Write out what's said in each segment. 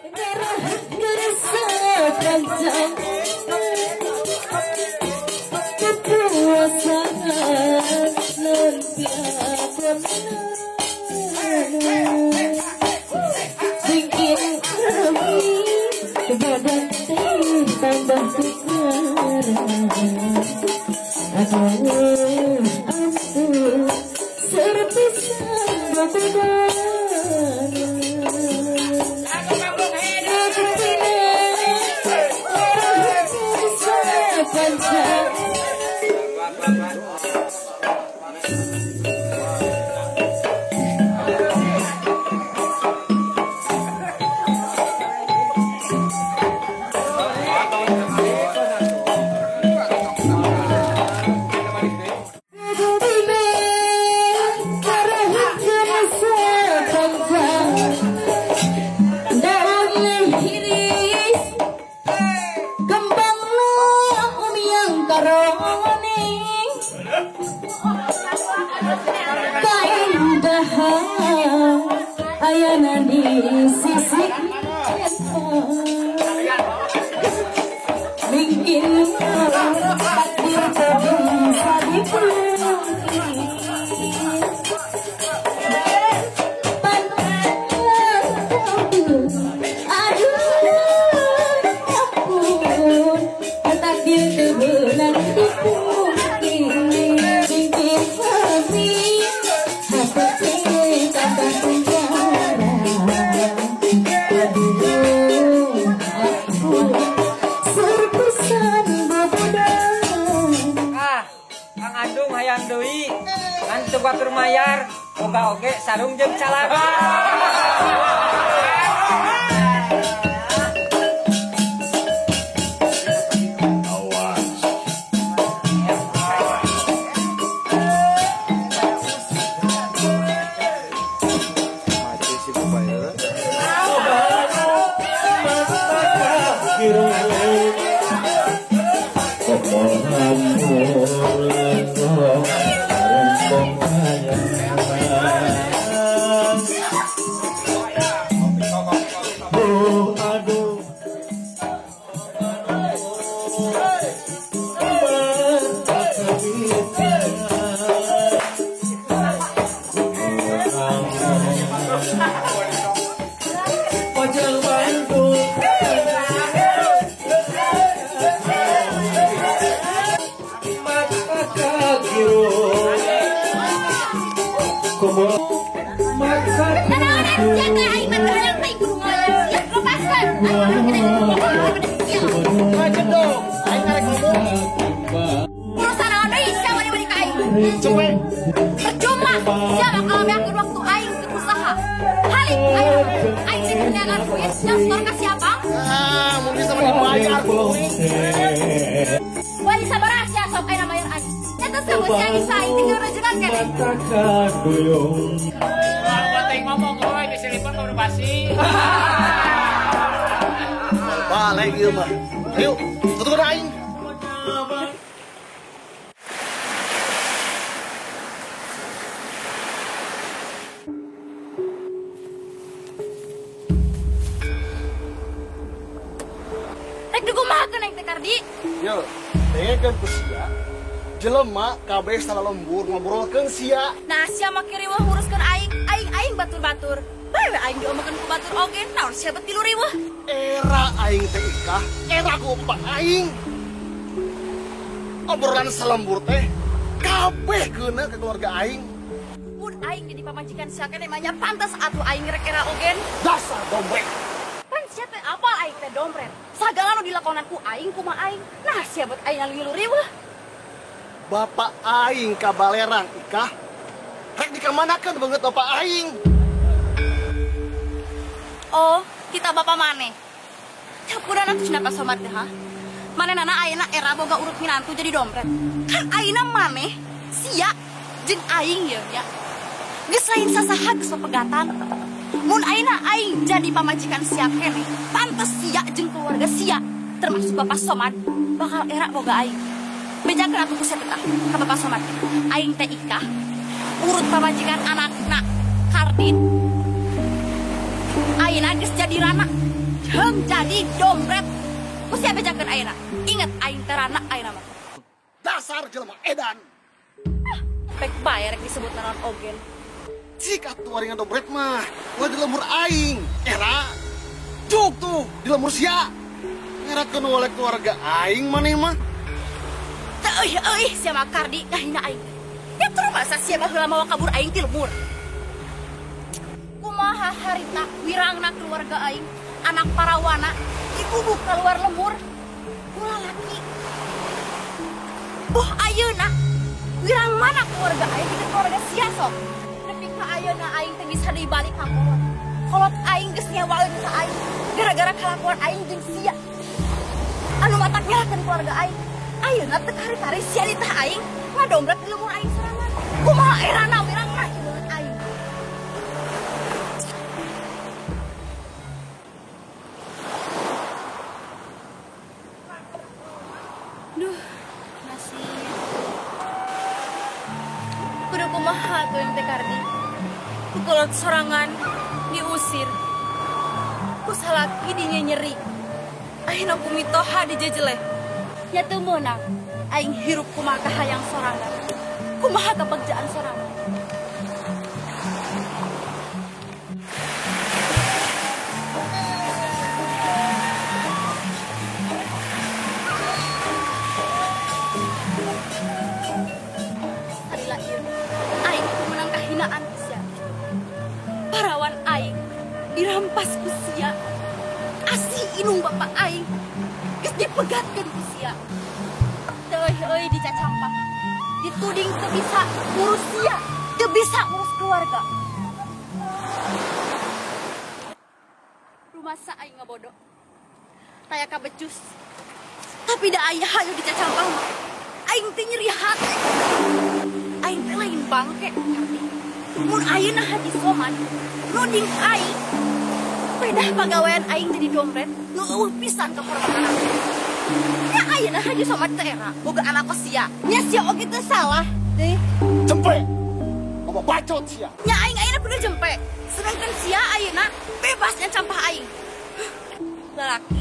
Panjang kepuasan bikin kami badan tambah sekarang. Aduh, ampun, serpisan berbeda. Ayana di sisi mungkin takdir bisa dipungkiri. Aduh, ampun, takdir kebenar dipungkiri. Mungkin kami hati tambah penjara. Aduh, ampun, serpisan bebudan. Ah, Kang Andung hayang deui. Kan teu keur mayar, boga oge sarung jeung calana. Percuma, siapa kalau beakeun waktu aing keur usaha. Halik aing, aing sing neangan duit, yang setor ka siapa? Ah, mun bisa mah dibayar ku aing. Wali sabaraha sia sok aing mayar aing. Eta saha sia bisa aing tinggal rejegan keneh. Wah, teh ngomong euy, disilipon kudu basi. Balik ieu mah. Ayo, tutur aing. Yo, dengekeun ku sia. Jelema kabeh salah lembur ngobrolkeun sia. Nah, sia mah riweuh nguruskeun aing, aing aing batur-batur. Bae we aing diomongkeun ku batur oge, naon sia bet tilu riweuh. Era aing teh ikah, era ku bapak aing. Obrolan selembur teh kabeh geuna ke keluarga aing. Mun aing jadi pamajikan sia keneh mah nya pantes atuh aing rek era oge. Dasar dompet. Pan sia teh apal aing teh dompet. Sagala nu dilakonan ku aing kumaha aing. Nah, sia bet aing ngilu riweuh. Bapak aing ka Balerang ikah. Rek dikamanakeun beungeut bapak aing. Oh, kita bapak maneh. Capuran atuh cenah Pak Somad teh ha. Manehna ayeuna era boga urut minantu jadi dompet. Kan ayeuna maneh sia jeung aing ye nya. Geus lain sasaha geus pepegatan. Mun ayeuna aing jadi pamajikan sia keneh, pantes sia jeung keluarga sia, termasuk Bapak Somad bakal era boga aing. Bejakeun atuh ku sia teh ka Bapak Somad. Aing teh ikah urut pamajikan anakna Kardin. Aing Ayeuna geus jadi rana. Jeung jadi dompet. Ku sia bejakeun ayeuna. Ingat aing teh rana ayeuna mah. Dasar jelema edan. Pek bae rek disebut naon ogen. Cik atuh ari ngadompret mah, ulah di lembur aing. Era cuk tuh di lembur sia. Ngerakeun oleh keluarga aing maneh mah. Teu euy euy sia mah Kardi ngahina aing. Ya terus masa sia baheula mawa kabur aing ti lembur. Kumaha harita wirangna keluarga aing, anak parawana dibubuk keluar lembur. Ulah laki. Boh ayeuna wirang mana keluarga aing di keluarga sia sok. Nepi ka ayeuna aing teh bisa dibalik ka kolot. Kolot aing geus nyewaeun ka aing gara-gara kalakuan aing jeung sia. Anu matak nyalakeun keluarga aing. Ayeuna teh kari-kari sia ditah aing ngadombret di lembur aing sorangan. Kumaha erana wirangna ieu aing. Duh, nasib. Kudu kumaha tuh yang teh Kardi. Ku kolot sorangan diusir. Ku salaki dinyenyeri. Ayeuna ku mitoha dijejeleh. Nya teu meunang aing hirup kumaha kahayang sorangan. Kumaha kabagjaan sorangan. Harila ieu aing kumenang kahinaan ku sia. Parawan aing dirampas ku sia. Asih inung bapak aing geus dipegatkeun ku sia. Teu euy dicacampah. Dituding teu bisa ngurus sia, teu bisa ngurus keluarga. Rumasa aing ngabodo. Taya kabecus. Tapi da aya hayu dicacampah mah. Aing teh nyeri hate. Aing teh lain bangke ngerti. Mun ayeuna Haji Somad nuding aing pedah pagawean aing jadi dompet nu eueuh pisan kahormatan aing. Nya ayeuna Haji Somad teh era boga anak kos sia. Nya sia oge teu salah teh. Jempe. Loba bacot sia. Nya aing ayeuna kudu jempe. Sedangkan sia ayeuna bebas nyacampah aing. Lalaki.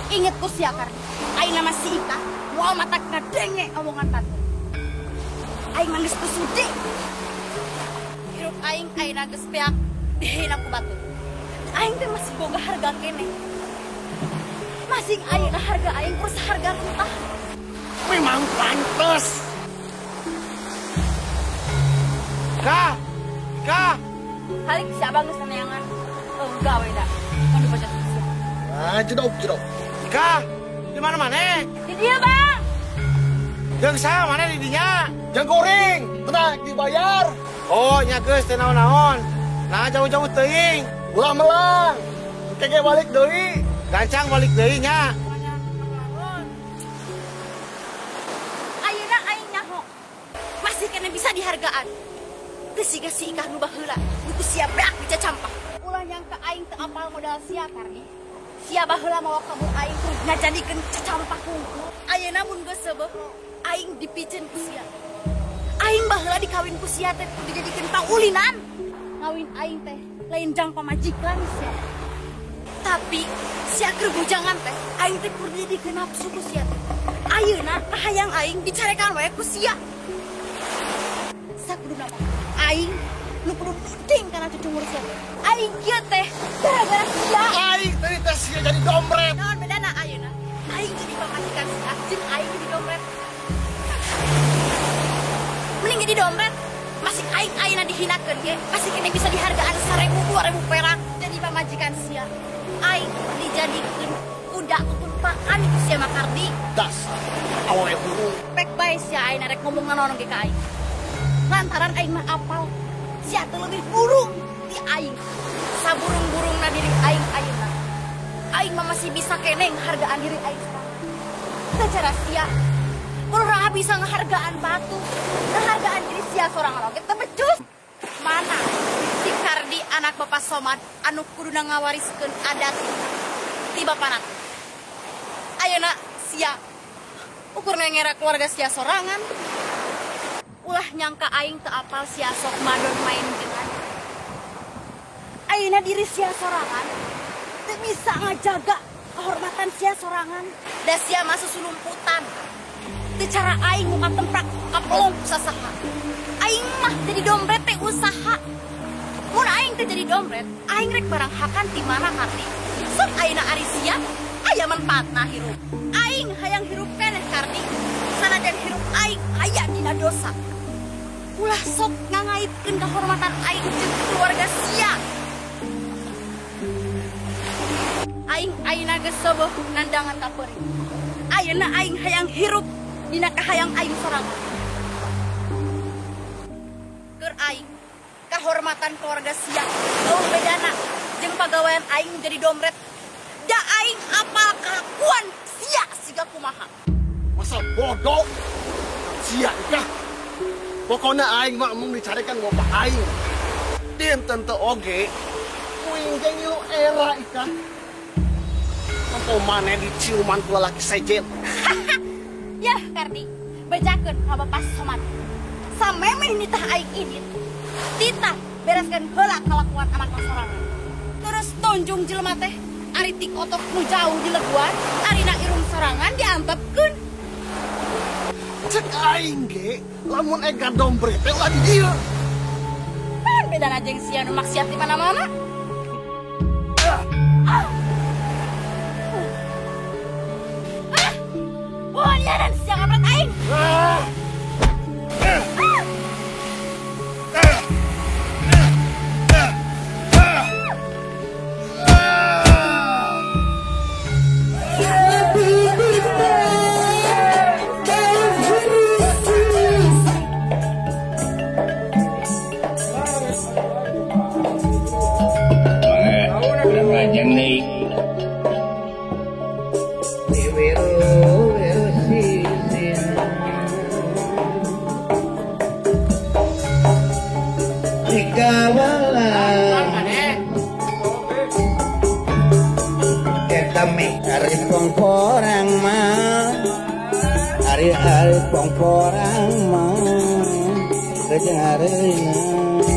Inget ku sia Kardi. Aing nama si Ika moal matak ngadenge omongan tante. Aing mah geus teu sudi. Hirup aing ayeuna geus beak dihina ku batur. Aing teh masih boga harga keneh. Masing ayeuna harga aing kur saharga runtah. Memang pantes. Ka. Ka. Halik si abang geus neangan. Oh, gawe da. Kan dibaca sia. Ah, jedok jedok. Ka, di mana maneh? Di dieu, Bang. Jeung saha maneh di dinya? Jeung goreng, tenang dibayar. Oh, nya geus teu naon-naon. Nah, jauh-jauh teuing. Ulah melang. Kege balik deui. Gancang balik deui nya. Ayeuna aing nyaho. Masih kena bisa dihargaan. Teu siga si Ikah nu baheula, nu ku sia beak dicacampah. Ulah nyangka aing teu apal modal sia Kardi. Sia baheula mawa kabur aing tur ngajadikeun cacampah hungkul. Ayeuna mun geus seubeuh, aing dipiceun ku sia. Aing baheula dikawin ku sia teh dijadikeun paulinan. Ngawin aing teh lain jang pamajikan sia. Tapi sia keur bujangan teh aing teh kur dijadikeun nafsu ku sia teh. Ayeuna kahayang aing dicarekan wae ku sia. Sakuduna mah aing nu kudu nuding kana cucungur sia. Aing kieu teh gara-gara sia. Aing tadi teh sia jadi dompret. Naon bedana ayeuna? Aing jadi pamajikan sia jeung aing jadi dompret. Mending jadi dompret. Masih aing ayeuna dihinakeun ge, masih kene bisa dihargaan 1000 2000 perak jadi pamajikan sia. Aing dijadikeun kuda tutumpakan ku sia mah Kardi. Dasar awewe hurung. Pek bae sia aing rek ngomong naon ge ka aing. Lantaran aing mah apal sia teh leuwih burung ti aing. Saburung-burungna diri aing ayeuna. Aing mah masih bisa keneh hargaan diri aing sorangan. Secara sia Kurang bisa ngehargaan batu, ngehargaan diri sia sorangan oge teu becus. Mana si Kardi anak Bapak Somad anu kuduna ngawariskeun adat ti bapana. Ayeuna sia ukur ngera keluarga sia sorangan. Ulah nyangka aing teu apal sia sok madon main jeung aing. Ayeuna diri sia sorangan teu bisa ngajaga kehormatan sia sorangan. Da sia mah susulumputan. Teu cara aing muka temprak kapelong ku sasaha. Aing mah jadi dompet teh usaha. Mun aing teh jadi dompet, aing rek barang hakan ti mana Kardi. Sok ayeuna ari sia aya manfaatna hirup. Aing hayang hirup keneh Kardi. Sanajan hirup aing aya dina dosa. Ulah sok ngangaitkeun kehormatan aing jeung keluarga sia. Aing ayeuna geus soboh nandangan kapeuring. Ayeuna aing hayang hirup dina kahayang aing sorangan. Keur aing kahormatan keluarga sia eueuh bedana jeung pagawean aing jadi domret. Da aing apal kelakuan sia siga kumaha. Masa bodoh sia kah? Pokoknya aing mah mung dicarikan bapak aing. Dinten teu oge kuing ge ngilu era ikah. Tempo maneh diciuman ku lalaki sejen. Yah Kardi, bejakeun ka Bapak Somad. Samemeh nitah aing indit. Titah bereskeun heula kalakuan anak sorangan. Terus tonjung jelema teh ari ti kotok nu jauh di leguan, arina irung sorangan diantepkeun. Cek aing ge, lamun ega dompret teh ulah di dieu. Kan bedana jeung sia nu maksiat di mana-mana. Oh, liaran sia ngabret aing. Pongporang mah ari-ari pongporang mah rejeng areuna.